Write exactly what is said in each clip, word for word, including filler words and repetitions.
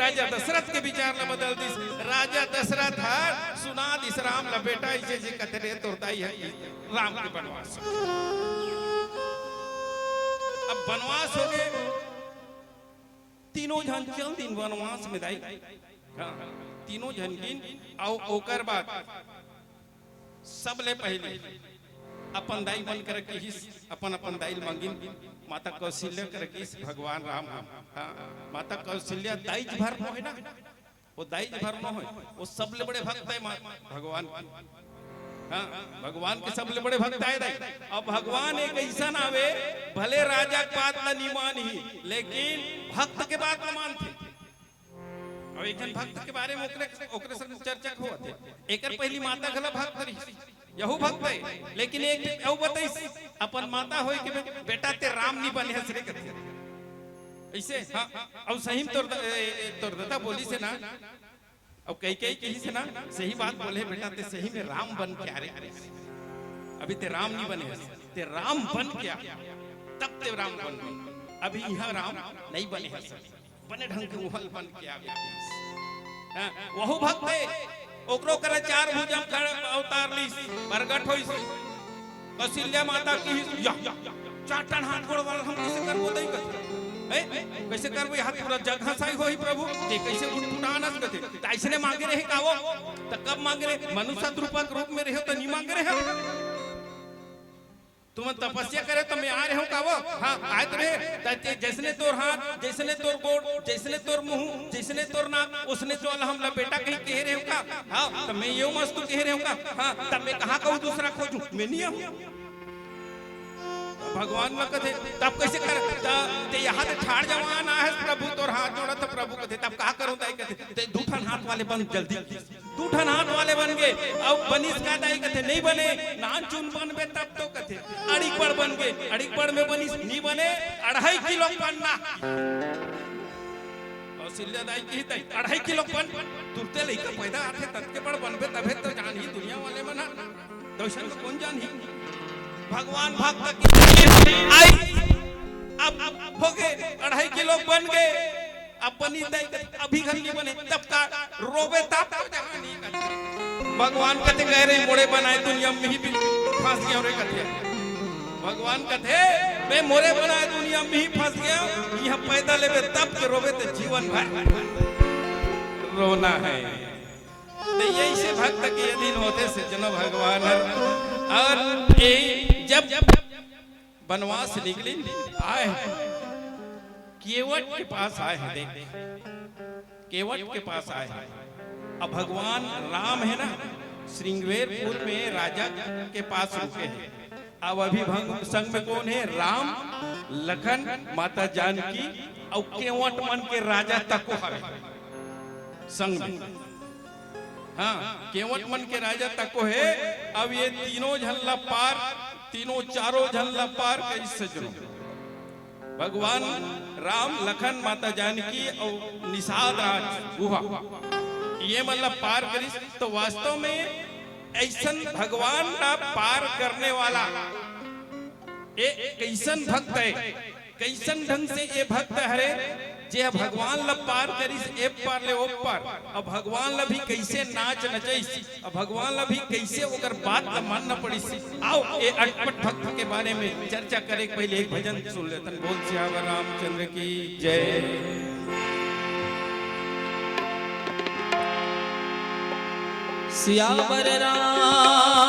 राजा दशरथ के विचार ला बदल दिस। राजा दशरथ हर सुना दिस राम ला, "बेटा, इसे जे कथे रे तोर दाई ह, राम के बनवास।" अब बनवास हो गए, तीनों झन चल दिन बनवास में दाई। हाँ, तीनों झन गिन, अउ ओकर बाद सबले पहले अपन दाई मन करा किहिस, अपन अपन दाई ल मांगिन। माता कौशल्या करा किहिस भगवान राम ह। हाँ, माता कौशल्या दाई भर नो हे ना, वो दाई भर नो हे, वो सबले बड़े भक्त हे माँ भगवान के। हाँ, भगवान के सबले बड़े भक्त हे दाई। अब भगवान एक अइसन आवे, भले राजा के बात ला नी मानही, लेकिन भक्त के बात ला मानथे। अब एक झन भक्त के बारे में ओकरे, ओकरे संग चर्चा होवत हे। एकर पहली माता घला भक्त रहिस, यहू भक्त हे, लेकिन एक अउ बताइस, अपन माता होय के बे-, "बेटा, ते राम नी बने हस रे," कथे। अइसे, हाँ, अउ सही में तोर द-, ए, ए, तोर ददा बोलिस हे ना, अउ कई कई किहिस हे ना, सही बात बोले, "बेटा, ते सही में राम बन के आ रे," कहिस। "अभी ते राम नी बने हस, ते राम बन के आ, तब ते राम बन, अभी इहाँ राम नइ बने हस।" बने ढंग के उहल बन के आवे। हाँ, वहू भक्त हे, ओकरो करा चार भुजा म खड़ा अवतार लिस, प्रगट होइस। कौशल्या माता किहिस, "या, चार ठन हाथ गोड़ वाला हम कइसे करबो दई कथे? हैं? कइसे करबो? यहाँ पूरा जग हंसाई होही प्रभु, ते कइसे उठफुटानस कथे?" त अइसने मांगे रहे का वो? त कब मांगे रहे? मनुष्य रूपा के रूप में रहे त नी मांगे रहे। तुमन तपस्या करे त मैं आय रहेंव का वो? हाँ, आय तो रहे। त ते जइसने तोर हाथ, जइसने तोर गोड़, जइसने तोर मुंह, जइसने तोर नाक, ओइसने तो अल्लाह हमला बेटा कही कहे रहेंव का? हाँ, त मैं यो मस्त कहे रहेंव का? हाँ, त मैं कहाँ कहूँ दूसरा खोजूं? मैं नहीं हूँ। भगवान ला कथे, "तब कइसे कर? त ते यहाँ ते ठाड़ जवान आय हस प्रभु, तोर हाथ जोड़त हंव प्रभु," कथे, "तब का करूं दाई?" कथे, "ते दू ठन हाथ वाले बन जल्दी।" दू ठन हाथ वाले बन गे। अब बनिस का दाई? कथे, "नहीं बने, नान चुन बनबे तब तो," कथे। अड़ीक बड़ बन गे, अड़ीक बड़ में बनिस, "नहीं बने, अढ़ाई किलो पन्ना।" कौशल्या दाई किहिस, "दाई, अढ़ाई किलो पन, तुरते लइका पैदा आथे, ततके बड़ बनबे, तभे तो जानही दुनिया वाले मन ह, तो अइसन तो कोन जानही?" भगवान भक्त की आई, अब, अब हो गे, अढ़ाई किलो बन गे, अब बनी दाई, अभी घर नहीं बने, तब का रोबे तब तो जहां नहीं कथे। भगवान कथे, "कहे रे मोरे बनाए दुनिया में ही भी फंस गया रे," कथे। भगवान कथे, "मैं मोरे बनाए दुनिया में ही फंस गया, यहाँ पैदा लेबे तब के रोबे तो जीवन भर रोना है।" तो यही से भक्त के अधीन होथे सज्जनों भगवान हर। और ये जब बनवास निकलिन, आय हे, केवट के पास आय हे, देख, केवट के पास आय हे। अब भगवान राम हे ना, श्रृंगवेरपुर में राजा के पास रुके हे। अब अभी भंग संग में कोन हे? राम, लखन, माता जानकी अउ केवट मन के राजा तको हवे संग में। हाँ, केवट मन के राजा तको हे। अब ये तीनों झन ला पार, तीनों चारों झन ला पार करिस सज्जनों। भगवान राम, लखन, माता जानकी अउ निषाद राज गुहा, ये मन ला पार करिस। तो वास्तव में अइसन भगवान ला पार करने वाला ए कइसन भक्त हे? कइसन ढंग से ये भक्त हरे, जे ह भगवान ल पार करिस, ए पार ले ओ पार, अउ भगवान ल भी कइसे नाच नचइस, अउ भगवान ल भी कइसे ओकर बात ल मानना पड़िस। आओ, ए अटपट भक्त के बारे में चर्चा करे के पहले एक भजन सुन लेथन। बोल सियावर रामचंद्र की जय। सियावर रामचंद्र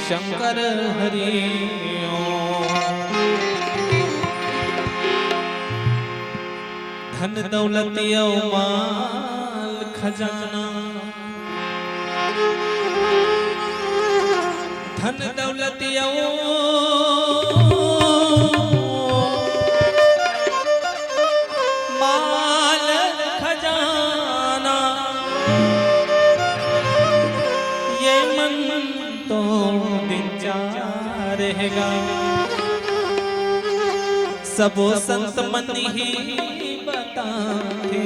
शंकर हरि ओम। धन दौलत अउ माल खजाना, धन दौलत अउ माल खजाना, ये मन तो दिन चार रहेगा। सबो संत मन ही बताथे,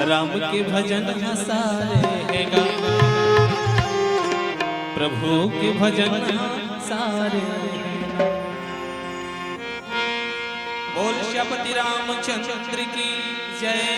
राम के भजन ह सार रहेगा, प्रभु के भजन ह सार रहेगा। बोल सियापति रामचंद्र की जय।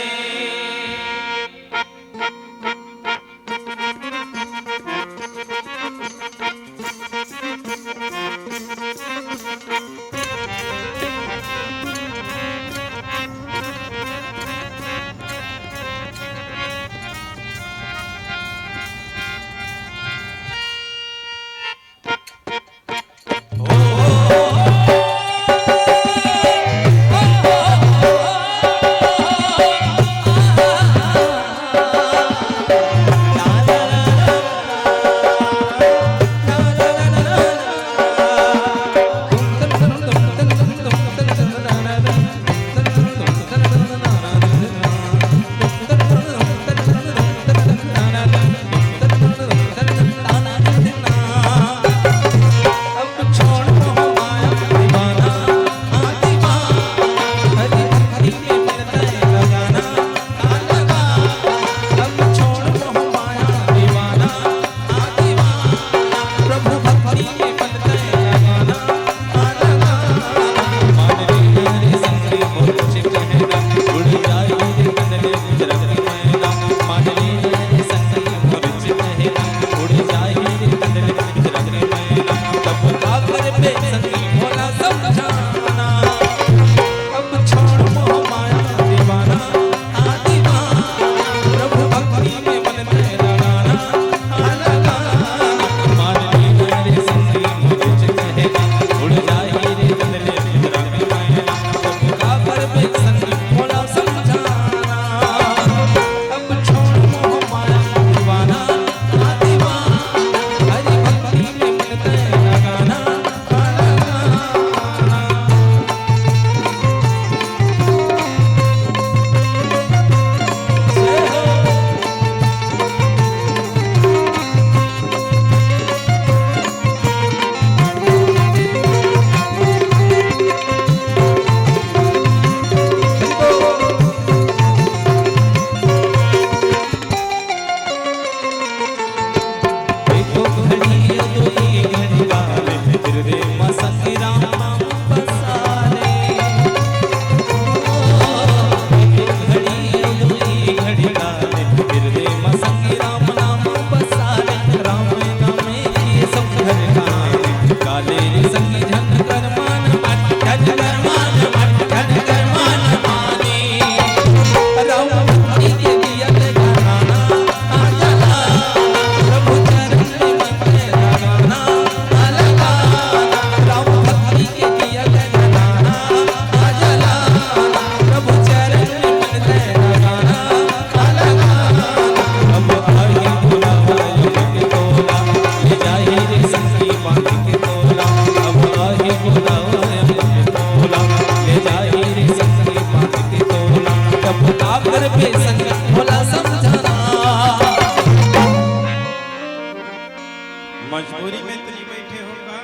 मजबूरी में तो नहीं बैठे हो का?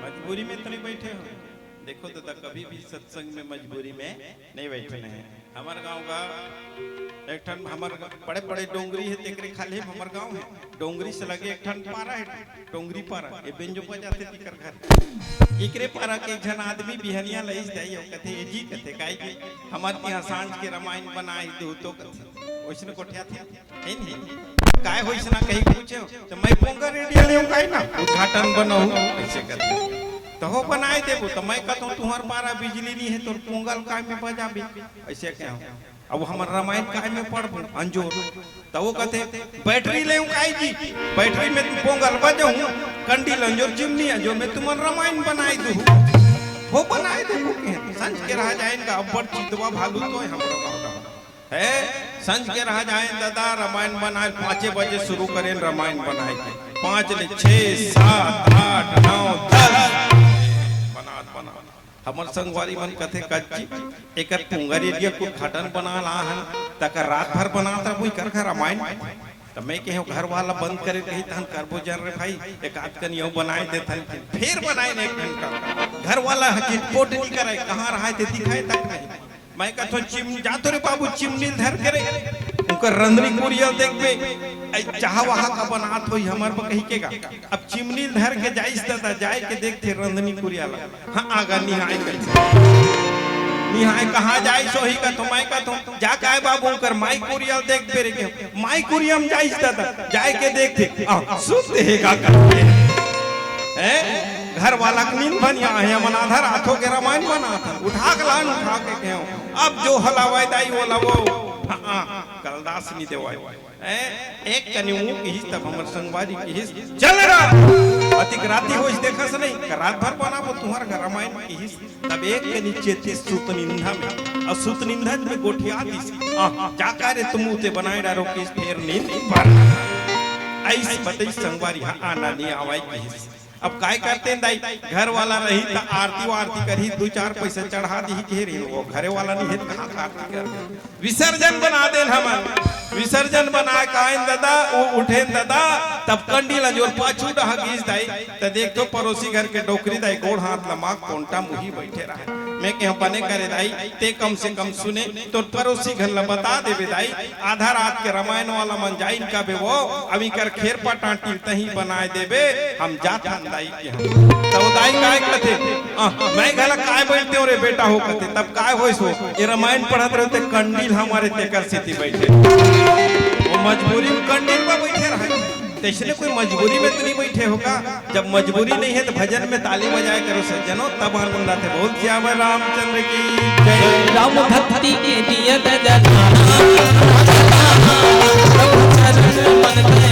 मजबूरी में तो नहीं बैठे हो? देखो दादा, कभी भी सत्संग में मजबूरी में नहीं बैठना है। हमर गांव का एक ठन, हमर बड़े-बड़े डोंगरी हे, तेकरे खाल्हे में हमर गांव हे। डोंगरी से लगे एक ठन पारा हे, डोंगरी पारा, ये बेंजो बजाथे तेकर घर। एकरे पारा के एक झन आदमी बिहनिया लइस दाई, अउ कथे, "ए जी," कथे, "काय जी, हमर तिहां सांझ के रमायन बनाए दो तो," कथे। ओइसने गोठियाथे। हे नहीं? काय होइस ना कही पूछे, त मैं पोंगल रेडियो लेहूं काय ना, उद्घाटन बनहूं, अइसे करके। त हो बनाए देबो, त मैं कहूं, "तुंहर पारा बिजली नहीं हे, तोर पोंगल काय में बजाबे?" अइसे कहूं। अब हमर रमायन काय में पढ़बो, अंजोर। त वो कथे, "बैटरी लेहूं काय जी, बैटरी में पोंगल बजाहूं, कंडी ल अंजोर, चिमनी अंजोर में तुमन रमायन बनाए दूहू।" हो बनाए देबो कहे, संझ के रहा जाएन गा, अब्बड़ चितवा भालू तो हे हमरो गांव का। हे, संझ के रहा जाएन दादा, रमायन बनाए, पाँचे बजे शुरू करेन रमायन बनाए के। पाँच ले छः, सात, आठ, नौ, दस। बनात, बनात। हमर संगवारी मन कथे, "कच्ची, एकर पोंगल रेडियो के उद्घाटन बनाए ल आए हन, तकर रात भर बनात रहिबो एकर घर रमायन।" त मैं कहेंव, "घर वाला बंद करे कही, तहन करबो जन रे भाई, एक आध कन अउ बनाए देथन।" फेर बनाएन एक घंटा। घर वाला ह चिटपोट नहीं करे, कहाँ रहा हे ते दिखाए तक नहीं। मैं कहथों, "चिम-, जा तो रे बाबू, चिमनी ल धर के रे।" कर रंधनी कुरिया देखबे, ऐ चाह वहा का बनात होई हमर बर कहिके गा। अब चिमनी ल धर के जाइस ददा, जाय के देखथे रंधनी कुरिया ला। हाँ, आगा निहाय कइसे? निहाय कहाँ जाइस होही कथों, मैं कथों, जा काय बाबू कर माई कुरिया ल देखबे रे के। माई कुरिया म जाइस ददा, जाय के देखथे, आ, सुत हे गा करके। हैं? घर वाला के नींद भनिया हे, मन आधा रात हो के रमायन बनात हन। उठा के लान, उठा के कहेंव। अब जो हलावय दाई, वो लावो। हाँ, हाँ, कलदास नी देवय। हैं? एक कनी ऊँ किहिस, तब हमर संगवारी किहिस, "चल रा, अतिक राती होइस देखस नहीं, का रात भर बनाबो तुँहर घर रमायन," किहिस। तब एक कनी चेतिस सुतनिंदा में, अउ सुतनिंदा में गोठिया दिस, "आ, जा का रे तुम उते बनाय डारो," किहिस, फेर नींद पर। अइस बतइस संगवारी, "हाँ, आना नी आवय," किहिस। अब काय करतेन दाई, घर वाला रही त आरती वारती करही, दू चार पैसा चढ़ा दिही के रही, वो घरे वाला नहीं हे त कहाँ का आरती करही। विसर्जन बना देन हमन, विसर्जन बना के आएन ददा, वो उठेन ददा, तब कंडी ला जोर पाछू डहा गिस दाई, त देख तो परोसी घर के डोकरी दाई गोड़ हाथ लमा कोंटा मुही बैठे रहे। मैं कहेंव बने करे दाई, ते कम से कम सुने, तोर परोसी घर ला बता देबे दाई, आधा रात के रमायन वाला मन जाइन काबे वो, अब इकर खेर पटाटी तही बनाय देबे, हम जाथन दाई के हम। त वो दाई काय कथे, "अह, मैं घला काय बैठतेंव रे बेटा हो," कथे, तब काय होइस हो, ए रमायन पढ़त रहे ते कंडी ल हमारे तेकर सेती बैठे। वो मजबूरी में कंडी ल बैठे रहे। तइसने कोई मजबूरी में तो नहीं बैठे होगा। जब मजबूरी नहीं हे त भजन में ताली बजाय करो सज्जनों, तब आनंद आथे। बोल सियावर रामचंद्र की जय। राम भक्ति के दिया दे जगाना, प्रभु चरण मन